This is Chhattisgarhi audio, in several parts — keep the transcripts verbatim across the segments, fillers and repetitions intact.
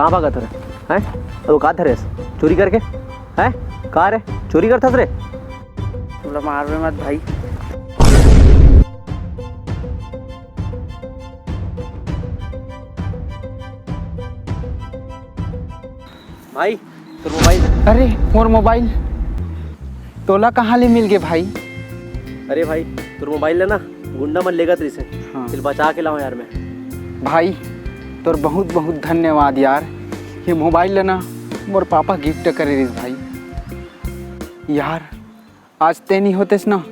कहाँ भागत हरे? हैं? अउ का धरेस? चोरी करके? हैं? का रे? चोरी करथस रे? तोला मारबे मत भाई। भाई, तोर मोबाइल। अरे, मोर मोबाइल तोला कहाँ ले मिल गे भाई? अरे भाई, तोर मोबाइल ला ना गुंडा मन लेगत रहिस हे। हाँ। फिर बचा के लाऊं यार मैं। भाई, तोर बहुत बहुत धन्यवाद यार। ये मोबाइल ला ना मोर पापा गिफ्ट करे रहिस भाई। यार, आज ते नहीं होतेस ना,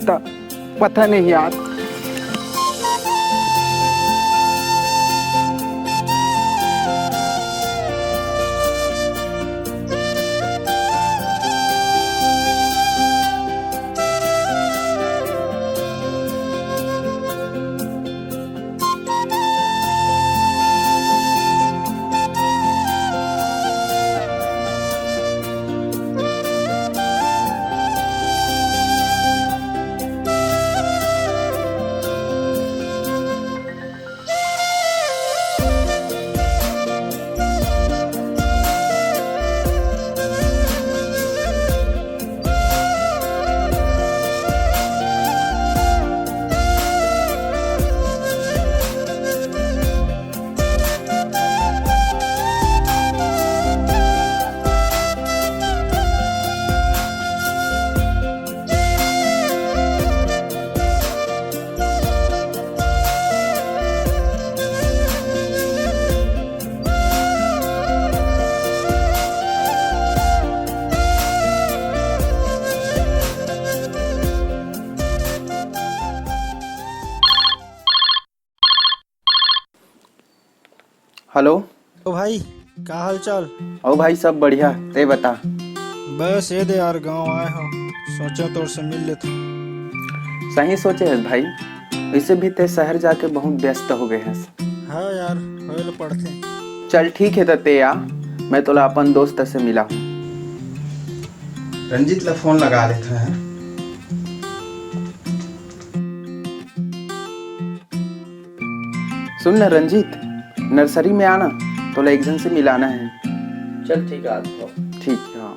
त पता नहीं यार। हेलो। ओ भाई, का हाल चाल? ओ भाई, सब बढ़िया, ते बता। बस ये दे यार, गांव आए हो, सोचा तोर से मिल लेते। सही सोचे है भाई, वैसे भी ते शहर जाके बहुत व्यस्त हो गए हस। हाँ यार, होए ल पड़थे। चल ठीक है, त ते आ, मैं तोला अपन दोस्त से मिला हूँ। रंजीत ला फोन लगा लेते हैं। सुन ना रंजीत, नर्सरी में आना, तोला एक जन से मिलाना है। चल ठीक है, आता हूँ। ठीक है, हाँ।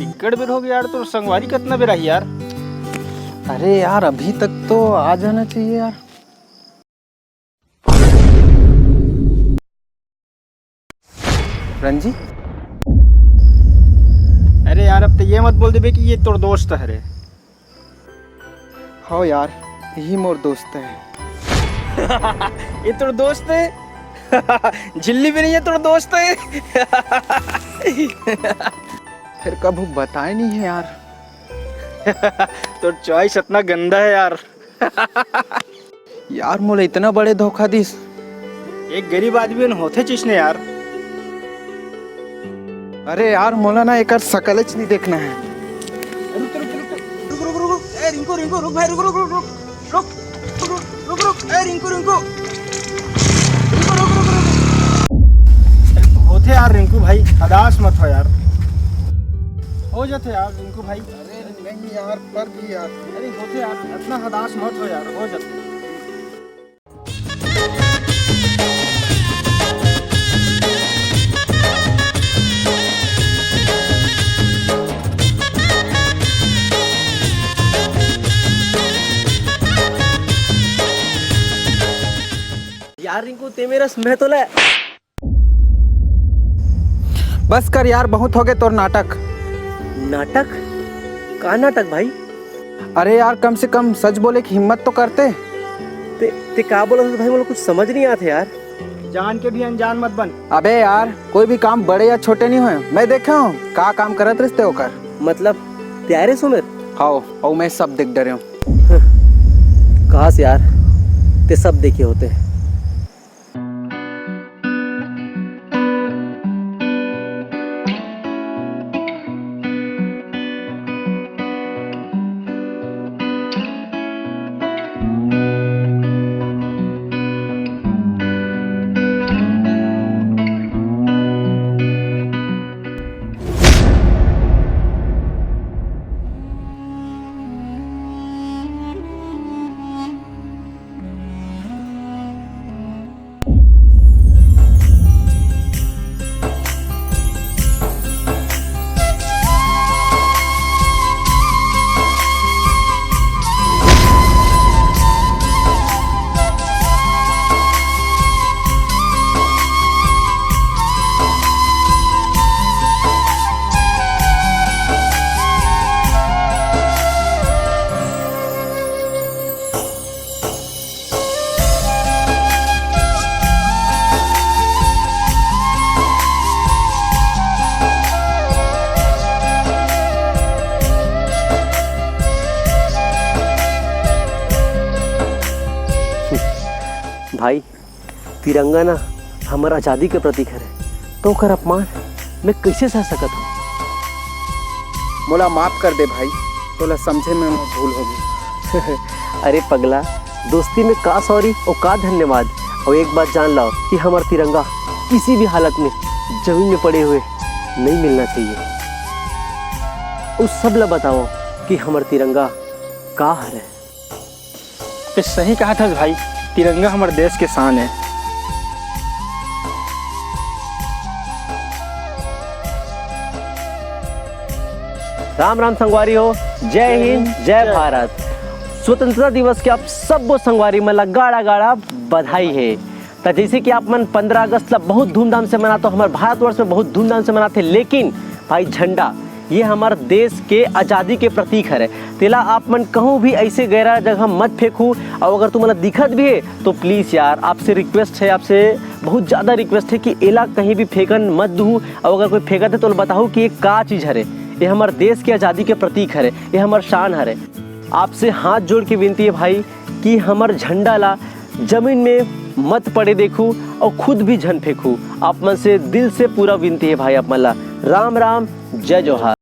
इक्कड़ बेर हो गया यार, तोर संगवारी कतना बेर आही यार? अरे यार, अभी तक तो आ जाना चाहिए यार। रंजीत। अरे यार, अब तो ये मत बोल देबे कि ये तोर दोस्त हरे। हो यार, यही मोर दोस्त है। ये तोर दोस्त है? झिल्ली भी नहीं है, तोर दोस्त है। फिर कभू बताए नहीं है यार। तोर चॉइस इतना गंदा है यार। यार, मोला इतना बड़े धोखा दिस। एक गरीब आदमी मन होथे चिसने यार। अरे यार, मोला ना एकर सकलच नहीं देखना है। रुक, रुक, रुक, रुक, रुक, रुक, रुक, रुक, ए, रिंकू, रिंकू, रुक भाई, रुक, रुक, रुक, रुक, रुक, रुक, रुक, रुक, रुक, ए, रिंकू, रिंकू, रिंकू, रुक, रुक, रुक, रुक। होथे यार रिंकू भाई, हदास मत हो यार, हो जाथे यार रिंकू भाई। अरे नहीं यार, पर भी यार। अरे होथे यार, इतना हदास मत हो यार, हो जाथे। यार रिंकू, ते मेरा मैं तो ले। बस कर यार, बहुत हो गए तोर नाटक। नाटक? का नाटक भाई? अरे यार, कम से कम सच बोले की हिम्मत तो करते। ते, ते का बोलत हस भाई, मोला कुछ समझ नहीं आत हे यार। जान के भी अनजान मत बन। अबे यार, कोई भी काम बड़े या छोटे नहीं होय। मैं देखे हूँ का काम करत रहिस ते ओकर। मतलब, ते आए रहिस ओ मेर? हाव, अउ मैं सब देख डरे हूँ। कहास यार, ते सब देखे होते। भाई, तिरंगा ना हमर आजादी के प्रतीक हरे, तो ओकर अपमान मैं कैसे सह सकत हूँ? मोला माफ कर दे भाई, तोला समझे में भूल होगी। अरे पगला, दोस्ती में का सॉरी और का धन्यवाद। और एक बात जान लाओ कि हमर तिरंगा किसी भी हालत में जमीन में पड़े हुए नहीं मिलना चाहिए। उस सब ला बताओ कि हमर तिरंगा का हरे। ये सही कहा था भाई, तिरंगा हमर देश के शान है। राम राम संगवारी हो, जय हिंद, जय भारत। स्वतंत्रता दिवस के आप सबो संगवारी मन ला गाड़ा गाड़ा बधाई है। त जैसे कि आप मन पंद्रह अगस्त ला बहुत धूमधाम से मनाते हो, हमारे भारतवर्ष में बहुत धूमधाम से मनाते हैं, लेकिन भाई झंडा ये हमारे देश के आज़ादी के प्रतीक हरे। तेला आप मन कहूँ भी ऐसे गहरा जगह मत फेंकू। और अगर तुम्हारा दिखत भी है तो प्लीज यार, आपसे रिक्वेस्ट है, आपसे बहुत ज़्यादा रिक्वेस्ट है कि एला कहीं भी फेंकन मत दू। और अगर कोई फेंकत है तो बताओ कि ये का चीज़ हरे, ये हमारे देश के आज़ादी के प्रतीक हरे, ये हमारे शान हरे। आपसे हाथ जोड़ के विनती है भाई कि हमर झंडा ला जमीन में मत पड़े देखू और खुद भी झन फेंकू। आप मन से दिल से पूरा विनती है भाई, आप मन ला राम राम, जय जोहार।